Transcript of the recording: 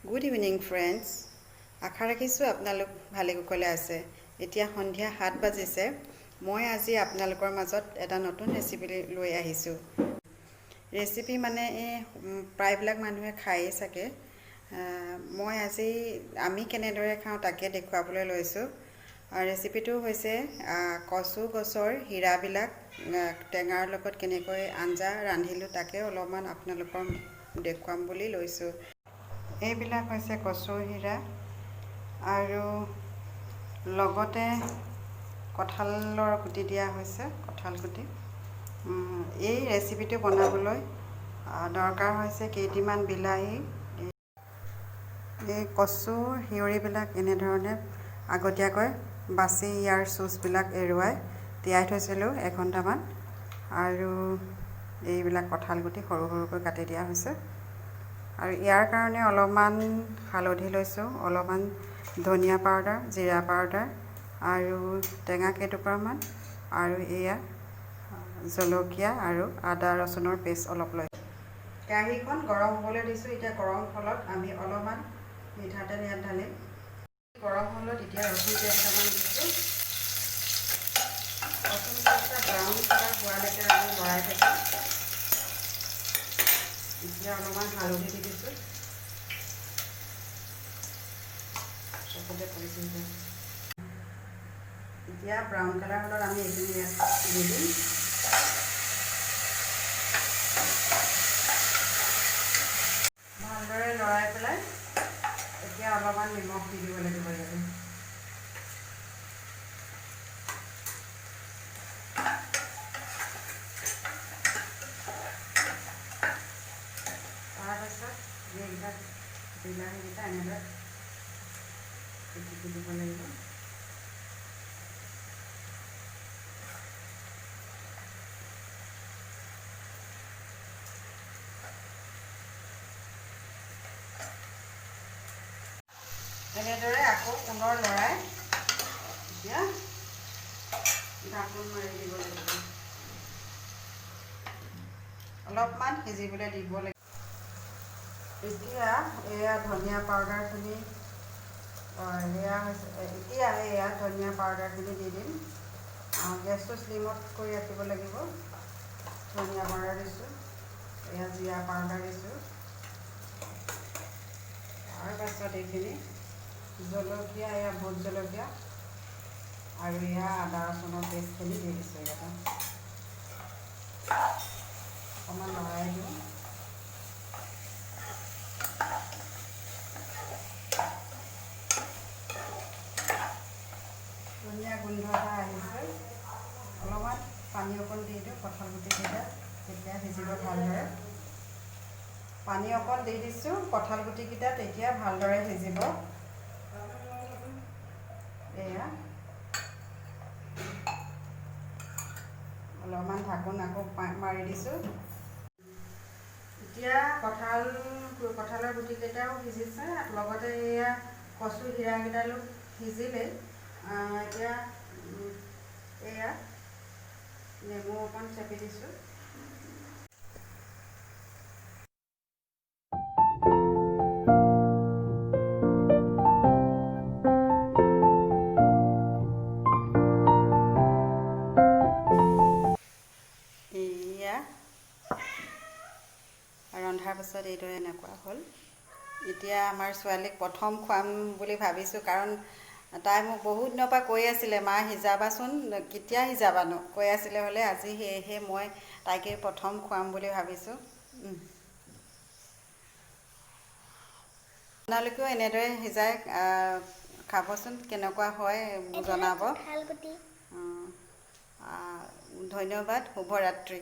Good evening friends, আশা ৰাখিছোঁ আপোনালোক ভালে কুশলে আছে। এতিয়া সন্ধিয়া 7 বাজিছে। মই আজি আপোনালোকৰ মাজত এটা নতুন ৰেচিপি লৈ আহিছোঁ। ৰেচিপি মানে এই প্ৰায়বিলাক মানুহে খায়েই চাগে। মই আজি আমি কেনেদৰে খাওঁ তাকে দেখুৱাবলৈ লৈছোঁ। ৰেচিপিটো হৈছে কচু গছৰ হীৰাবিলাক টেঙাৰ লগত কেনেকৈ আঞ্জা ৰান্ধিলোঁ তাকে অলপমান আপোনালোকৰ দেখুৱাম বুলি লৈছোঁ। এইবিলাক হৈছে কচুৰ হীৰা আৰু লগতে কঁঠালৰ গুটি দিয়া হৈছে, কঁঠাল গুটি। এই ৰেচিপিটো বনাবলৈ দৰকাৰ হৈছে কেইটিমান বিলাহী। এই কচুৰ সিয়ৰিবিলাক এনেধৰণে আগতীয়াকৈ বাছি ইয়াৰ চুচবিলাক এৰুৱাই তিয়াই থৈছিলোঁ এঘণ্টামান। আৰু এইবিলাক কঁঠাল গুটি সৰু সৰুকৈ কাটি দিয়া হৈছে। আৰু ইয়াৰ কাৰণে অলপমান হালধি লৈছোঁ, অলপমান ধনিয়া পাউডাৰ, জিৰা পাউডাৰ আৰু টেঙা কেইটুকুৰামান আৰু এয়া জলকীয়া আৰু আদা ৰচুনৰ পেষ্ট অলপ লৈছোঁ। কেৰাহীখন গৰম হ'বলৈ দিছোঁ। এতিয়া গৰম হ'লত আমি অলপমান মিঠাতেল ইয়াত ঢালিম। গৰম হ'লত এতিয়া ৰচুন কেইটামান দিছোঁ। ৰচুন কেইটা ব্ৰাউন কালাৰ হোৱালৈকে আমি লৰাই থাকিম। এতিয়া অলপমান হালধি দি দিছোঁ, চকুতে পৰিছে। এতিয়া ব্ৰাউন কালাৰ হ'লত আমি এইখিনি ইয়াত দি দিম। ভালদৰে লৰাই পেলাই এতিয়া অলপমান নিমখ দি দিব লাগিব ইয়াতে। তাৰপাছত এইকেইটা বিলাহীকেইটা এনেদৰে পিটিকি দিব লাগিব। এনেদৰে আকৌ পুনৰ লৰাই এতিয়া ঢাকোন মাৰি দিব লাগিব। অলপমান সিজিবলৈ দিব লাগিব। এতিয়া এয়া ধনিয়া পাউডাৰখিনি, এয়া হৈছে। এতিয়া এয়া ধনিয়া পাউডাৰখিনি দি দিম। গেছটো শ্লিমত কৰি ৰাখিব লাগিব। ধনিয়া পাউডাৰ দিছোঁ, এয়া জিৰা পাউডাৰ দিছোঁ। তাৰপাছত এইখিনি জলকীয়া, এয়া ভোট জলকীয়া আৰু এয়া আদা ৰচুনৰ পেষ্টখিনি দি দিছোঁ ইয়াতে। অকণমান লৰাই দিওঁ। ধুনীয়া গোন্ধ এটা আহিছে। অলপমান পানী অকণ দি দিওঁ, কঁঠাল গুটিকেইটা তেতিয়া সিজিব ভালদৰে। পানী অকণ দি দিছোঁ, কঁঠাল গুটিকেইটা তেতিয়া ভালদৰে সিজিব। এয়া অলপমান ঢাকোন আকৌ মাৰি দিছোঁ। এতিয়া কঁঠালৰ গুটিকেইটাও সিজিছে, লগতে এয়া কচু হীৰাকেইডালো সিজিলেই। এতিয়া এয়া নেমু অকণ চেপি দিছোঁ। এয়া ৰন্ধাৰ পাছত এইদৰে এনেকুৱা হ'ল। এতিয়া আমাৰ ছোৱালীক প্ৰথম খুৱাম বুলি ভাবিছোঁ, কাৰণ তাই মোক বহুত দিনৰ পৰা কৈ আছিলে, মা সিজাবাচোন, কেতিয়া সিজাবানো কৈ আছিলে। হ'লে আজি সেয়েহে মই তাইকে প্ৰথম খুৱাম বুলি ভাবিছোঁ। আপোনালোকেও এনেদৰে সিজাই খাবচোন, কেনেকুৱা হয় জনাব। ধন্যবাদ, শুভৰাত্ৰি।